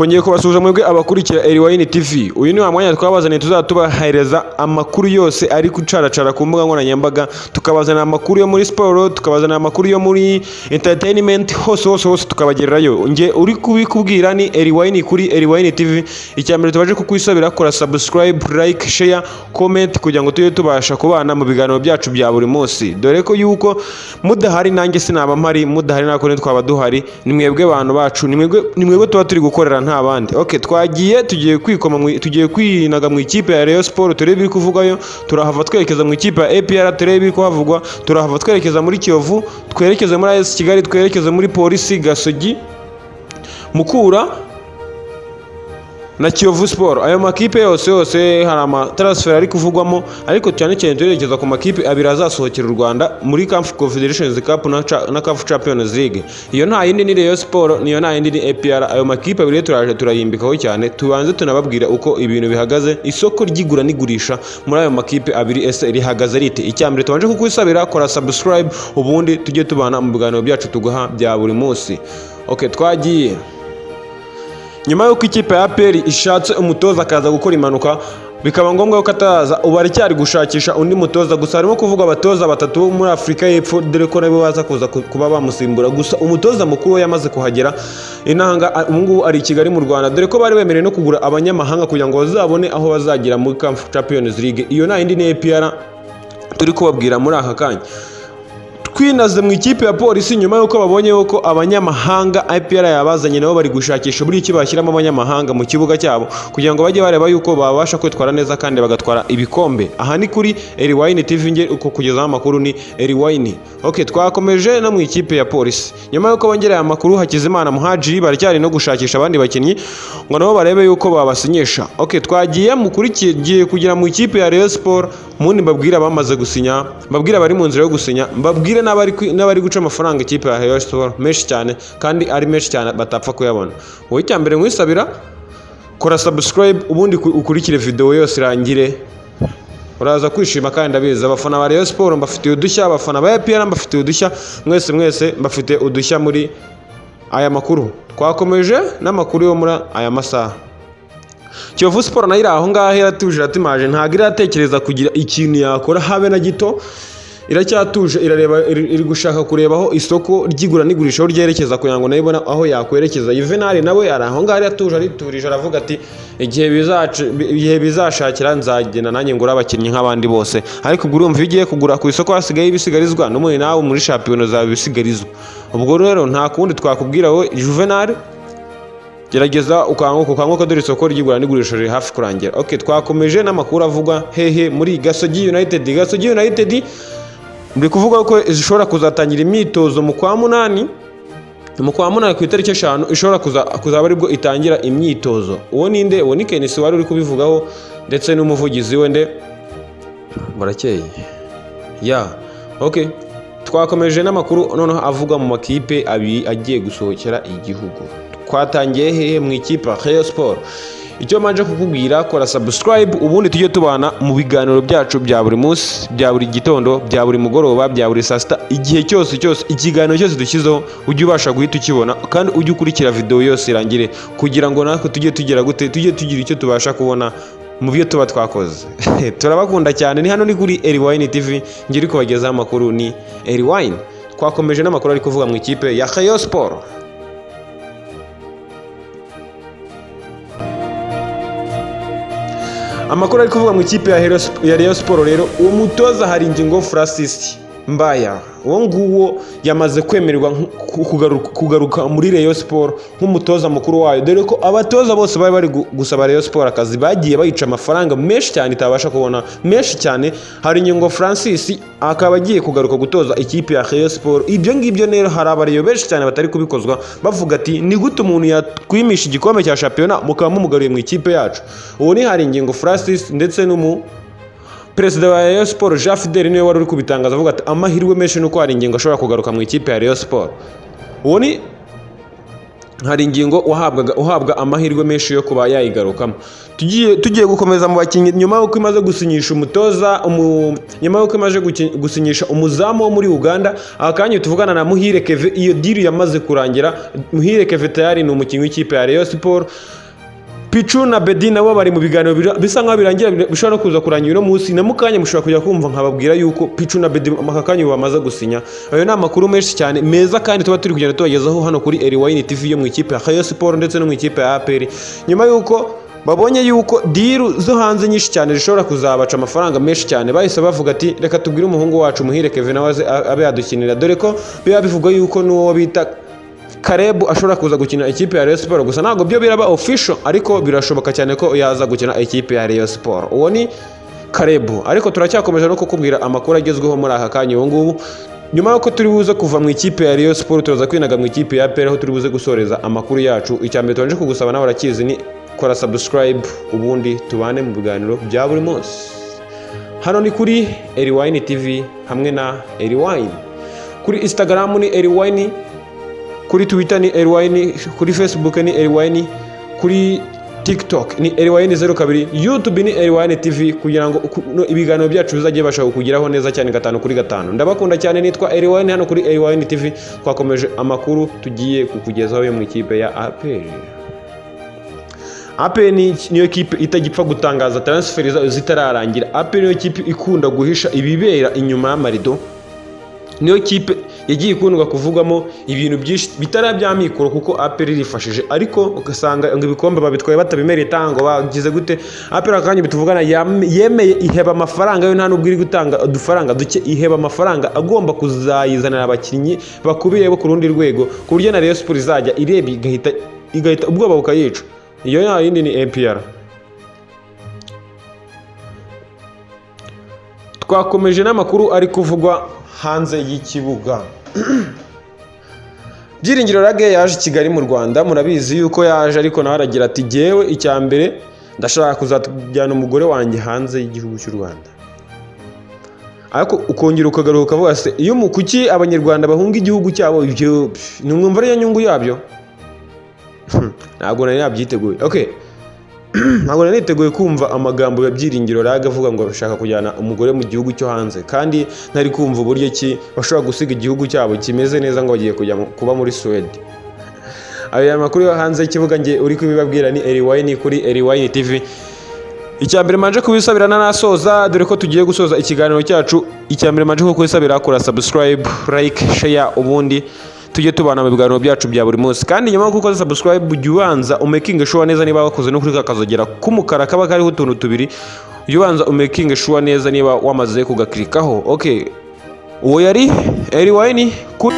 Twongeye kubasuhuza mwebwe abakurikira Eriwayini TV. Uyu ni wa mwanya twabazaniye tuzajya tubahereza amakuru yose ari gucaracara ku mbuga nkoranyambaga, tukabazanira amakuru yo muri siporo, tukabazanira amakuru yo muri entertainment, hose hose hose tukabagererayo. Nge uri kubikubwira ni Eriwayini kuri Eriwayini TV. Icya mbere tubaje kukwisabira, kora subscribe, like, share, comment kugira ngo tujye tubasha kubana mu biganiro byacu bya buri munsi. Dore ko yuko mudahari nanjye sinaba mpari, mudahari nako twaba duhari. Ni mwebwe bantu bacu, ni mwebwe tuba turi gukorera nta bandi. Okay, twagiye tugiye kwikoma tugiye kwinaga mu ikipe ya Rayon Sport turebe ibiri kuvugwayo, turahava twerekeza mu ikipe ya APR turebe ibiri kuhavugwa, turahava twerekeza muri Kiyovu, twerekeze muri AS Kigali, twerekeze muri Polisi, Gasogi, Mukura na Kiyovu Sport. Ayo makipe yose yose hari amatransfer ari kuvugwamo, ariko cyane cyane turerekeza ku makipe abiri azasohokera u Rwanda muri CAF Confederations Cup na CAF Champions League. Iyo nta yindi ni Rayon Sport, niyo nta yindi ni APR. Ayo makipe abiri turaje turayimbikaho cyane, tubanze tunababwira uko ibintu bihagaze, isoko ry'igura n'igurisha muri ayo makipe abiri ese rihagaze rite. Icya mbere tubanje kukwisabira, kora subscribe, ubundi tujye tubana mu biganiro byacu tuguha bya buri munsi. Okay, twagiye. Nyuma y'uko ikipe ya APR ishatse umutoza akaza gukora impanuka, bikaba ngombwa ko ataza, ubu aracyari gushakisha undi mutoza. Gusa harimo kuvuga abatoza batatu bo muri Afurika y'Epfo, dore ko nabo baza kuza kuba bamusimbura. Gusa umutoza mukuru we yamaze kuhagera inanga, ubu ngubu ari i Kigali mu Rwanda, dore ko bari bemerewe no kugura abanyamahanga kugira ngo bazabone aho bazagera muri CAF Champions League. Iyo nta yindi ni APR turi kubabwira muri aka kanya. Twinaze mu ikipe ya Polisi, nyuma y'uko babonye yuko abanyamahanga APR yabazanye, nabo bari gushakisha buri iki bashyiramo abanyamahanga mu kibuga cyabo kugira ngo bajye bareba yuko babasha kwitwara neza kandi bagatwara ibikombe. Aha ni kuri Eriwayini TV, nge uko kugezaho amakuru ni Eriwayini. Okay, twakomeje no mu ikipe ya Polisi. Nyuma y'uko bongereye amakuru Hakizimana Muhajiri, baracyari no gushakisha abandi bakinnyi ngo nabo barebe yuko babasinyisha. Okay, twagiye mukurikiye kugera mu ikipe ya Rayon Sport, mundi mbabwire abamaze gusinya, mbabwire abari mu nzira yo gusinya, mbabwire n'abari guca amafaranga ikipe ya Rayon Sport menshi cyane, kandi ari menshi cyane batapfa kuyabona. Wowe icya mbere nkwisabira, kora subscribe, ubundi ukurikire video yose irangire, uraza kwishima. Kandi ndabizi abafana ba Rayon Sport mbafitiye udushya, abafana ba APR mbafitiye udushya, mwese mwese mbafite udushya muri aya makuru. Twakomeje n'amakuru yo muri aya masaha. Kiyovu Sport nayo iri aho ngaho iratuje, iratimaje, ntabwo iratekereza kugira ikintu yakora habe na gito. Iracyatuje, irareba, iri gushaka kureba aho isoko ry'igura n'igurisha aho ryerekeza kugira ngo nayo ibone aho yakwerekeza. Juvenal nawe ari aho ngaho aratuje, ariturije, aravuga ati igihe bizashakira nzagenda nanjye ngura abakinnyi nk'abandi bose. Ariko ubwo urumva iyo ugiye kugura ku isoko hasigaye ibisigarizwa, n'ubundi nawe muri shampiyona uzaba ibisigarizwa. Ubwo rero nta kundi twakubwira wowe Juvenal, gerageza ukanguka, ukanguka, dore isoko ry'igura n'igurisha riri hafi kurangira. Okay, twakomeje n'amakuru avugwa hehe? Muri Gasogi United. Gasogi United ndi kuvuga ko zishobora kuzatangira imyitozo mu kwa munani, mu kwa munani ku itariki 5 ishobora kuzaba aribwo itangira imyitozo. Uwo ninde? Uwo ni Kenisi wari uri kubivugaho, ndetse n'umuvugizi we nde burakeye ya. Okay, twakomeje n'amakuru noneho avugwa mu makipe abiri agiye gusohokera igihugu. Twatangiye hehe? Mu ikipe ya Rayon Sport. Icyo mbanje kukubwira, kora subscribe, ubundi tujye tubana mu biganiro byacu bya buri munsi, bya buri gitondo, bya buri mugoroba, bya buri saa sita, igihe cyose cyose, ikiganiro cyose dushyizeho ujye ubasha guhita ukibona, kandi ujye ukurikira video yose irangire, kugira ngo natwe tujye tugira gute, tujye tugira icyo tubasha kubona mu byo tuba twakoze. Turabakunda cyane. Ni hano ni kuri Eriwayini TV, ngiri kubagezaho amakuru ni Eriwayini. Twakomeje n'amakuru ari kuvuga mu ikipe ya Rayon Sport. Amakuru ari kuvuga mu ikipe ya Rayon Sport rero, uwo mutoza Haringingo Francis Mbaya, uwo nguwo yamaze kwemererwa kugaruka muri Rayon Sport nk'umutoza mukuru wayo, dore ko abatoza bose bari bari gusaba Rayon Sport akazi bagiye bayica amafaranga menshi cyane itabasha kubona, menshi cyane. Haringingo Francis akaba agiye kugaruka gutoza ikipe ya Rayon Sport. Ibyo ngibyo rero hari abariyo benshi cyane batari kubikozwa, bavuga ati ni gute umuntu yakwimisha igikombe cya shampiyona mukaba mumugaruye mu ikipe yacu? Uwo ni Haringingo Francis, ndetse n'umu Perezida wa Rayon Sport Jean Fidel niwe wari uri kubitangaza, avuga ati amahirwe menshi nuko Haringingo ashobora kugaruka mu ikipe ya Rayon Sport. Uwo ni Haringingo wahabwaga uhabwa amahirwe menshi yo kuba yayigarukamo. Tugiye gukomeza mu bakinnyi nyuma y'uko imaze gusinyisha umutoza nyuma y'uko imaze gusinyisha umuzamu wo muri Uganda. Aka kanya tuvugana na Muhire Keve, iyo deal yamaze kurangira. Muhire Keve tayari ni umukinnyi w'ikipe ya Rayon Sport. Pichu na Bedi nabo bari mu biganiro bisa nkaho birangira, bishobora no kuza kurangira uno munsi na mukanya. Mushobora kujya kumva nkababwira yuko Pichu na Bedi aka kanya bamaze gusinya. Ayo ni amakuru menshi cyane meza kandi tuba turi kugenda tubagezaho hano kuri Eriwayini TV yo mu ikipe ya Rayon Sport ndetse no mu ikipe ya APR. Nyuma yuko babonye yuko deal zo hanze nyinshi cyane zishobora kuzabaca amafaranga menshi cyane, bahise bavuga ati: "Reka tubwire umuhungu wacu Muhire Kevin nawe aze abe yadukinira," dore ko biba bivugwa yuko n'uwo bita Karebu ashobora kuza gukina ikipe ya Rayon Sport. Gusa ntabwo byo biraba official, ariko birashoboka cyane ko yaza gukina ikipe ya Rayon Sport. Uwo ni Karebu. Ariko turacyakomeje no kukubwira amakuru agezweho muri aka kanya ubu ngubu. Nyuma y'uko turi buze kuva mu ikipe ya Rayon Sport, turaza kwinaga mu ikipe ya APR, aho turi buze gusoreza amakuru yacu. Icya mbere tubanje kugusaba, nawe urakizi, ni kora subscribe, ubundi tubane mu biganiro bya buri munsi. Hano ni kuri Eriwayini TV hamwe na Eriwayini. Kuri Instagram ni Eriwayini, kuri Twitter ni Eriwayini, kuri Facebook ni Eriwayini, kuri TikTok ni Eriwayini 02, YouTube ni Eriwayini TV, kugira ngo no, ibiganiro byacu bizajye bibasha kukugeraho neza cyane gatanu kuri gatanu. Ndabakunda cyane, nitwa Eriwayini hano kuri Eriwayini TV. Twakomeje amakuru tugiye kukugezaho yo mu ikipe ya APR. APR niyo kipe itagipfa gutangaza transfer zayo zitararangira. APR niyo kipe ikunda guhisha ibibera inyuma y'amarido, niyo kipe yagiye ikundwa kuvugamo ibintu byinshi bitari bya mikoro, kuko APR irifashije, ariko ugasanga ngo ibikombe babitwaye batabimerita, ngo bagize gute. APR akanya bituvugana yemeye iheba amafaranga yo, nta nubwo iri gutanga udufaranga duke, iheba amafaranga agomba kuzayizanira abakinnyi bakubiye bo ku rundi rwego, ku buryo na Rayon Sport izajya ireba igahita ubwoba bukayica. Iyo nta yindi ni APR. Twakomeje n'amakuru ari kuvugwa hanze y'ikibuga. Byiringiro Lague yaje i Kigali mu Rwanda, murabizi yuko yaje, ariko nawe aragira ati: "Jyewe icya mbere ndashaka kuzajyana umugore wanjye hanze y'igihugu cy'u Rwanda." Ariko ukongera ukagaruka ukavuga: "Se iyo mu kuki Abanyarwanda bahunga igihugu cyabo?" Ibyo ntimwumva ariyo nyungu yabyo? Ntabwo nari nabyiteguye. Okay, ntabwo nari niteguye kumva amagambo ya Byiringiro Lague avuga ngo bashaka kujyana umugore mu gihugu cyo hanze, kandi ntari kumva uburyo ki bashobora gusiga igihugu cyabo kimeze neza ngo bagiye kujya kuba muri Suwede. Ayo makuru yo hanze y'ikibuga, nge uri kubibabwira ni Eriwayini kuri Eriwayini TV. Icya mbere manje kubisabira nanasoza, dore ko tugiye gusoza ikiganiro cyacu, icya mbere manje kubisabira: kora subscribe, like, share, ubundi tujye tubana mu biganiro byacu bya buri munsi. Kandi nyuma yo gukora subscribe, ujye ubanza umakinge sure neza niba wakoze no kuri ka kazogera k'umukara kaba kariho utuntu tubiri. Ujye ubanza umakinge sure neza niba wamaze kugakirikaho. Okay, uwo yari Eriwayini kuri